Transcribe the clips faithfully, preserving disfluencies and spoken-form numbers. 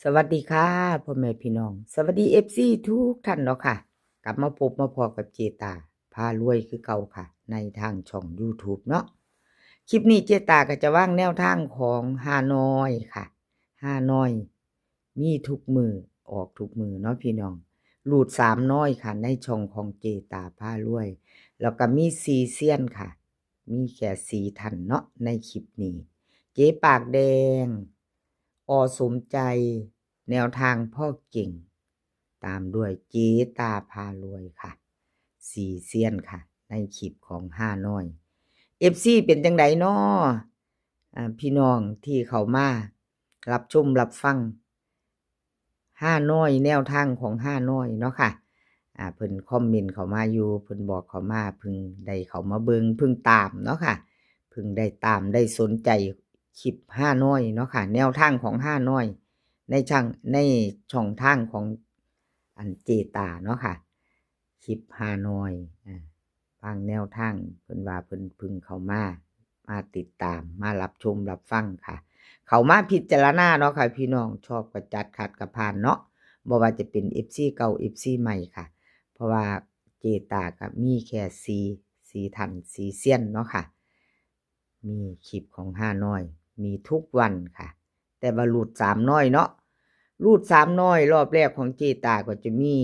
สวัสดีค่ะพ่อแม่พี่น้อง สวัสดีเอฟซีทุกท่านเนาะค่ะ กลับมาพบมาพอกับเจตาพารวยคือเก่าค่ะ ในทางช่อง YouTube เนาะ คลิปนี้เจตาก็จะวางแนวทางของฮานอยค่ะ ฮานอย มีทุกมือออกทุกมือเนาะพี่น้อง รูดสามน้อยค่ะ ในช่องของเจตาพารวย แล้วก็มีสี่เซียนค่ะ มีแค่สี่ท่านเนาะในคลิปนี้ เจ๊ปากแดง อ.สมใจ แนวทางพ่อเก่ง ตามด้วยเจ๊ตาพารวยค่ะ สี่เซียนค่ะ ในคลิปของฮานอย เอฟซีเป็นจังใดน้อ อ่า พี่น้องที่เข้ามารับชมรับฟังฮานอย แนวทางของฮานอยเนาะค่ะ อ่า เพิ่นคอมเมนต์เข้ามาอยู่ เพิ่นบอกเข้ามา เพิ่งได้เข้ามาเบิ่ง เพิ่งตามเนาะค่ะ เพิ่งได้ตาม ได้สนใจคลิปฮานอยเนาะค่ะ แนวทางของฮานอย ในช่อง ในช่องทางของอันเจตาเนาะค่ะ คลิปฮานอย อ่า บางแนวทาง เพิ่นว่าเพิ่นเพิ่งเข้ามา มาติดตาม มารับชมรับฟังค่ะ เข้ามาพิจารณาเนาะค่ะ พี่น้อง ชอบก็จัด ขัดก็ผ่านเนาะ บ่ว่าจะเป็นเอฟซีเก่า เอฟซีใหม่ค่ะ เพราะว่าเจตาก็มีแค่สี่ สี่ท่าน สี่เซียนเนาะค่ะ มีคลิปของฮานอย มีทุกวันค่ะ แต่ว่ารูดสามน้อยเนาะ รูดสามน้อย รอบแรกของเจตาก็จะมี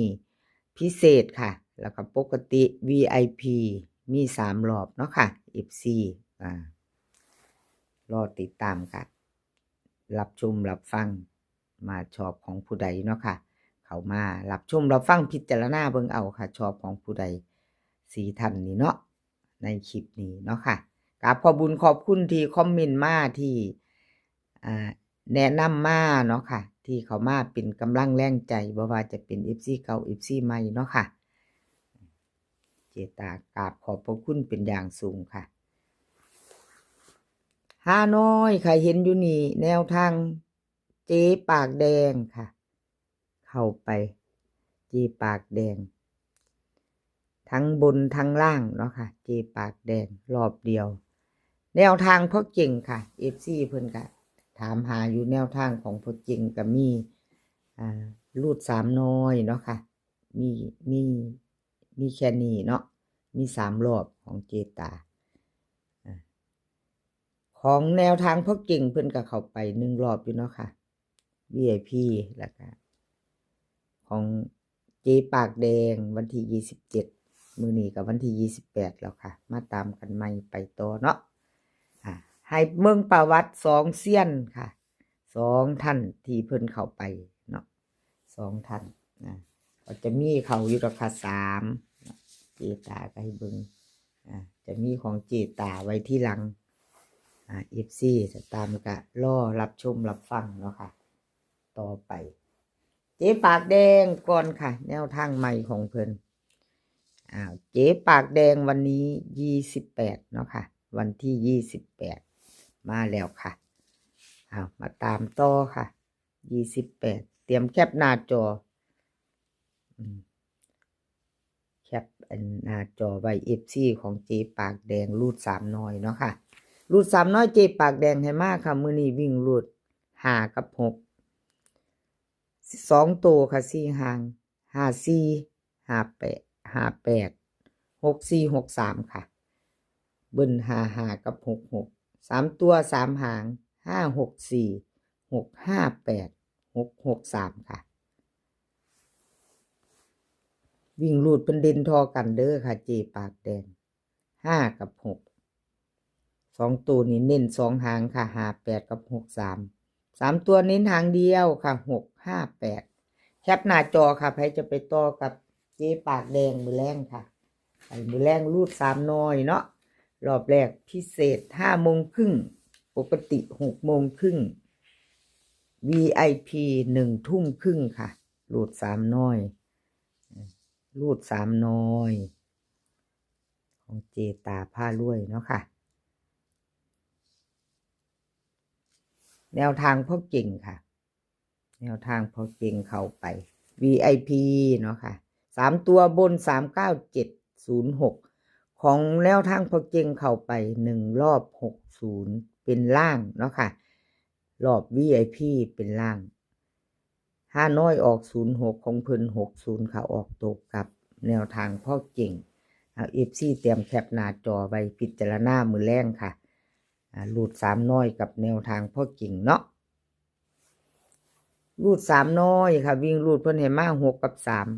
พิเศษค่ะ แล้วก็ปกติ วีไอพี มีสามรอบเนาะค่ะ เอฟซี อ่า รอติดตามค่ะ รับชมรับฟัง มาชอบของผู้ใดเนาะค่ะ เข้ามารับชมรับฟัง พิจารณาเบิ่งเอาค่ะ ชอบของผู้ใด สี่ท่านนี้เนาะ ในคลิปนี้เนาะค่ะ กราบขอบบุญขอบคุณที่คอมเมนต์มา ที่ อ่า แนะนำมาเนาะค่ะ ที่เข้ามาเป็นกำลังแรงใจ บ่ว่าจะเป็นเอฟซีเก่า เอฟซีใหม่เนาะค่ะ เจตากราบขอบพระคุณเป็นอย่างสูงค่ะ ฮานอยค่ะ เห็นอยู่นี่ แนวทางเจ๊ปากแดงค่ะ เข้าไป เจ๊ปากแดง ทั้งบนทั้งล่างเนาะค่ะ เจ๊ปากแดง รอบเดียว แนวทางพ่อเก่งค่ะ เอฟซีเพิ่นก็ถามหาอยู่ แนวทางของพ่อเก่งก็มี อ่า รูดสามน้อยเนาะค่ะ มี มี มีแค่นี้เนาะ มีสามรอบของเจตา อ่า ของแนวทางพ่อเก่งเพิ่นก็เข้าไปหนึ่งรอบอยู่เนาะค่ะ วีไอพี แล้วก็ของเจ๊ปากแดงวันที่ยี่สิบเจ็ด มื้อนี้ก็วันที่ยี่สิบแปดแล้วค่ะ มาตามกันใหม่ไปต่อเนาะ อ่า ให้เบิ่งประวัติสองเซียนค่ะ สองท่านที่เพิ่นเข้าไปเนาะ สองท่านนะ ก็จะมีเขาอยู่ดอกค่ะ สาม เจตาก็ให้เบิ่ง อ่า จะมีของเจตาไว้ที่หลัง อ่า เอฟซี จะตามกะรอรับชมรับฟังเนาะค่ะ ต่อไป เจ๊ปากแดงก่อนค่ะ แนวทางใหม่ของเพิ่น อ้าว เจ๊ปากแดงวันนี้ยี่สิบแปดเนาะค่ะ วันที่ยี่สิบแปด มาแล้วค่ะ อ้าว มาตามต่อค่ะ ยี่สิบแปด เตรียมแคปหน้าจอ อืม แคปอันหน้าจอไว้ เอฟซี ของเจ๊ปากแดง รูดสามน้อยเนาะค่ะ รูดสามน้อย เจ๊ปากแดงให้มาค่ะ มื้อนี้วิ่งรูดห้ากับหก สองตัวค่ะ สี่หาง ห้าสี่ ห้าแปด ห้าแปด หกสี่ หกสาม ค่ะ เบิ้ล ห้าห้า กับ หกหก สามตัว สามหาง ห้าหกสี่ หกห้าแปด หกหกสาม ค่ะ วิ่งรูดเพิ่นเด่นท่อกันเด้อค่ะ เจ๊ปากแดง ห้ากับหก สองตัวนี้เน้นสองหางค่ะ ห้าแปด กับ หกสาม สามตัวเน้นหางเดียวค่ะ หกห้าแปด แคปหน้าจอค่ะ ไผจะไปต่อกับเจ๊ปากแดงมื้อแลงค่ะ ไปมื้อแลงรูดสามน้อยเนาะ รอบแรกพิเศษห้าโมงครึ่ง ปกติหกโมงครึ่ง วีไอพี หนึ่งทุ่มครึ่งค่ะ รูดสามน้อย รูดสามน้อย ของเจตาพารวยเนาะค่ะ แนวทางพ่อเก่งค่ะ แนวทางพ่อเก่งเข้าไป วีไอพี เนาะค่ะ สามตัวบน สามเก้าเจ็ดศูนย์หก ของแนวทางพ่อเก่งเข้าไปหนึ่งรอบ หกศูนย์ เป็นล่างเนาะค่ะ รอบ วีไอพี เป็นล่าง ห้าน้อยออกศูนย์หก ของเพิ่นหกศูนย์ค่ะ ออกตัวกลับ แนวทางพ่อเก่ง เอา เอฟซี เตรียมแคปหน้าจอไว้พิจารณามื้อแลงค่ะ อ่า รูดสามน้อยกับแนวทางพ่อเก่งเนาะ รูดสามน้อยค่ะ วิ่งรูดเพิ่นให้มาหกกับสาม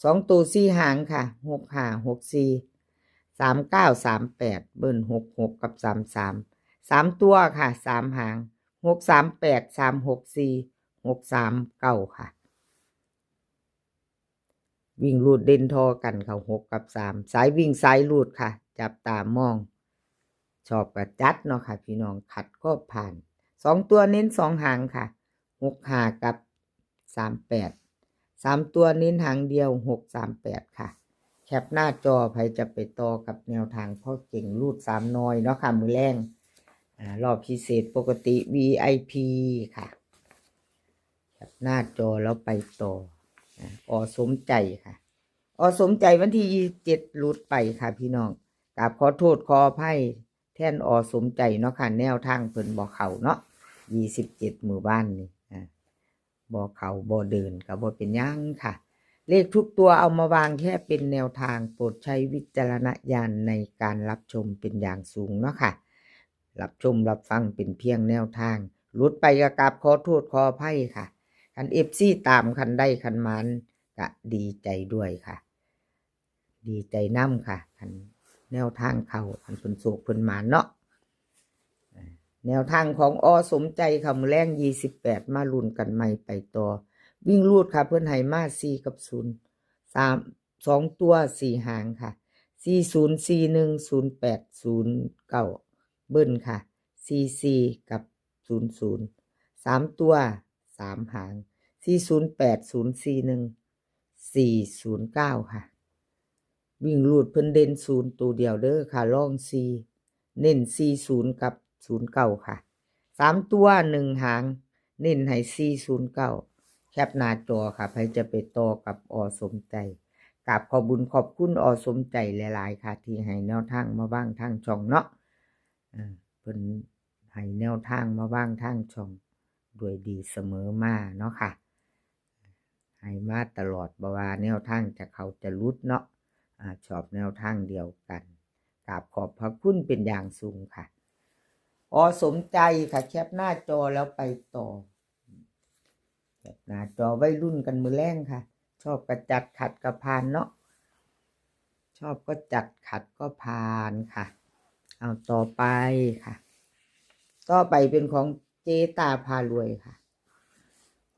สองตัวสี่หางค่ะ หกห้า หกสี่ สามเก้า สามแปด เบิ้ลหกหกกับสามสาม สามตัวค่ะ สามหาง หกสามแปด สามหกสี่ หกสามเก้าค่ะ วิ่งรูดเด่นทอกันค่ะ หกกับสาม สายวิ่งสายรูดค่ะ จับตามอง ชอบก็จัดเนาะค่ะพี่น้อง ขัดก็ผ่าน สองตัวเน้นสองหางค่ะ หกห้ากับสามแปด สามตัวเน้นหางเดียว หกสามแปดค่ะ แคปหน้าจอ ไผจะไปต่อกับแนวทางพ่อเก่ง รูดสามน้อยเนาะค่ะ มื้อแลง อ่า รอบพิเศษปกติ วีไอพี ค่ะ แคปหน้าจอแล้วไปต่อ อ่า อ.สมใจค่ะ อ.สมใจวันที่ยี่สิบเจ็ด หลุดไปค่ะพี่น้อง กราบขอโทษขออภัยแทน อ.สมใจเนาะค่ะ แนวทางเพิ่นบ่เข้าเนาะ ยี่สิบเจ็ด มื้อวานนี้ อ่า บ่เข้าบ่เดินก็บ่เป็นหยังค่ะ เลขทุกตัวเอามาวางแค่เป็นแนวทาง โปรดใช้วิจารณญาณในการรับชมเป็นอย่างสูงเนาะค่ะ รับชมรับฟังเป็นเพียงแนวทาง หลุดไปก็กราบขอโทษขออภัยค่ะ คัน เอฟซี ตามคันได้คันหมานก็ดีใจด้วยค่ะ ดีใจนำค่ะ คันแนวทางเข้า คันเพิ่นโชคเพิ่นหมานเนาะ อ่า แนวทางของ อ.สมใจค่ะ มื้อแลง ยี่สิบแปด มาลุ้นกันใหม่ไปต่อ วิ่งรูดค่ะ เพิ่นให้มาสี่กับศูนย์ สาม สองตัวสี่หางค่ะ สี่ศูนย์ สี่หนึ่ง ศูนย์แปด ศูนย์เก้า เบิ้ลค่ะ สี่สี่ กับ ศูนย์ศูนย์ สามตัวสามหาง สี่ศูนย์แปด ศูนย์สี่หนึ่ง สี่ศูนย์เก้าค่ะ วิ่งรูดเพิ่นเด่นศูนย์ตัวเดียวเด้อค่ะ รองสี่ เน้นสี่ศูนย์กับศูนย์เก้าค่ะ สามตัวหนึ่งหาง เน้นให้สี่ศูนย์เก้า แคปหน้าจอค่ะ ไผจะไปต่อกับ อ.สมใจ กราบขอบบุญขอบคุณ อ.สมใจหลายๆค่ะ ที่ให้แนวทางมาวางทางช่องเนาะ อ่า เพิ่นให้แนวทางมาวางทางช่องด้วยดีเสมอมาเนาะค่ะ ให้มาตลอด บ่ว่าแนวทางจะเข้าจะหลุดเนาะ อ่า ชอบแนวทางเดียวกัน กราบขอบพระคุณเป็นอย่างสูงค่ะ อ.สมใจค่ะ แคปหน้าจอแล้วไปต่อ แคปหน้าจอไว้ลุ้นกันมื้อแลงค่ะ ชอบก็จัด ขัดก็ผ่านเนาะ ชอบก็จัด ขัดก็ผ่านค่ะ เอาต่อไปค่ะ ต่อไปเป็นของเจตาพารวยค่ะ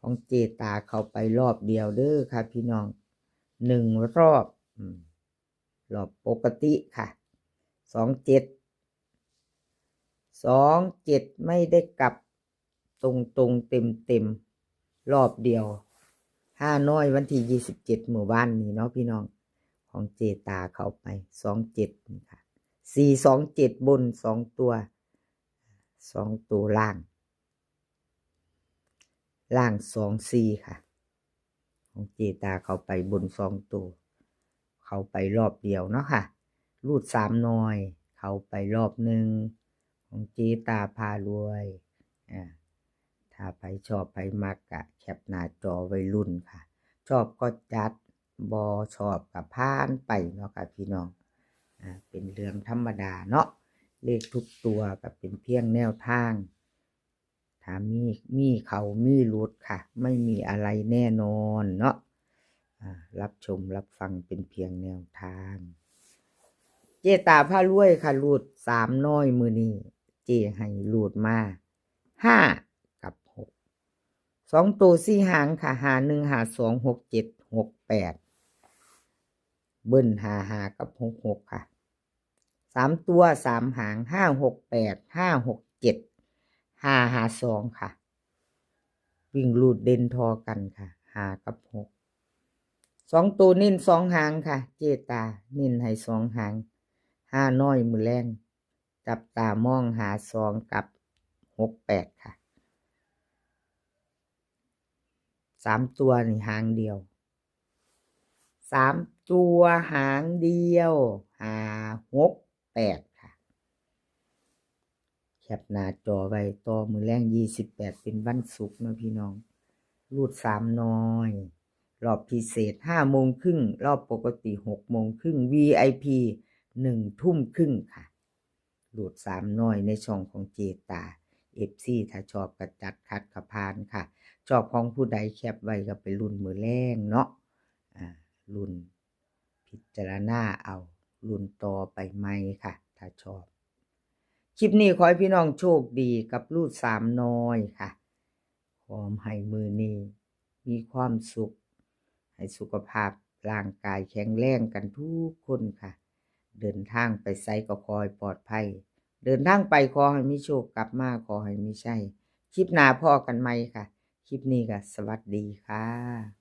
ของเจตาเข้าไปรอบเดียวเด้อค่ะพี่น้อง หนึ่งรอบ อืม รอบปกติค่ะ สองเจ็ด สองเจ็ด ไม่ได้กลับ ตรงๆ เต็มๆ รอบเดียว ห้าน้อยวันที่ยี่สิบเจ็ด มื้อวานนี้เนาะพี่น้อง ของเจตาเข้าไป สองเจ็ด นี่ค่ะ สี่สองเจ็ด บนสองตัว สองตัวล่าง ล่าง สองสี่ ค่ะ ของเจตาเข้าไปบนสองตัว เข้าไปรอบเดียวเนาะค่ะ รูดสามน้อย เข้าไปรอบหนึ่ง ของเจตาพารวย อ่า ถ้าไผชอบไผมักก็แคปหน้าจอไว้ลุ้นค่ะ ชอบก็จัด บ่ชอบก็ผ่านไปเนาะค่ะพี่น้อง อ่า เป็นเรื่องธรรมดาเนาะ เลขทุกตัวก็เป็นเพียงแนวทาง ถ้ามี มีเข้ามีหลุดค่ะ ไม่มีอะไรแน่นอนเนาะ อ่า รับชมรับฟังเป็นเพียงแนวทาง เจตาพารวยค่ะ รูดสามน้อยมื้อนี้ เจให้รูดมา ห้า กับ หก สองตัวสี่หางค่ะ ห้าหนึ่ง ห้าสอง หกเจ็ด หกแปด เบิ้ล ห้าห้า กับ หกหก ค่ะ สามตัวสามหาง ห้าหกแปด ห้าหกเจ็ด ห้าห้าสอง ค่ะ วิ่งรูดเด่นทอกันค่ะ ห้า กับ หก สองตัวเน้นสองหางค่ะ เจตาเน้นให้สองหาง ห้าน้อยมื้อแลง จับตามอง ห้าสอง กับ หกแปด ค่ะ สามตัวนี่หางเดียว สามตัวหางเดียว ห้าหกแปด ค่ะ แคปหน้าจอไว้ ต่อมื้อแลง ยี่สิบแปด เป็นวันศุกร์เนาะพี่น้อง รูดสามน้อย รอบพิเศษห้าโมงครึ่ง รอบปกติหกโมงครึ่ง วีไอพี หนึ่งทุ่มครึ่งค่ะ รูดสามน้อยในช่องของเจตา เอฟซี ถ้าชอบก็จัด ขัดก็ผ่านค่ะ ชอบของผู้ใดแคปไว้ก็ไปลุ้นมื้อแลงเนาะ อ่า ลุ้น พิจารณาเอา ลุ้นต่อไปใหม่ค่ะ ถ้าชอบ คลิปนี้ขอให้พี่น้องโชคดีกับรูดสามน้อยค่ะ ขอให้มื้อนี้มีความสุข ให้สุขภาพร่างกายแข็งแรงกันทุกคนค่ะ เดินทางไปไสก็ขอให้ปลอดภัย เดินทางไปขอให้มีโชค กลับมาขอให้มีชัย คลิปหน้าพ้อกันใหม่ค่ะ คลิปนี้ก็สวัสดีค่ะ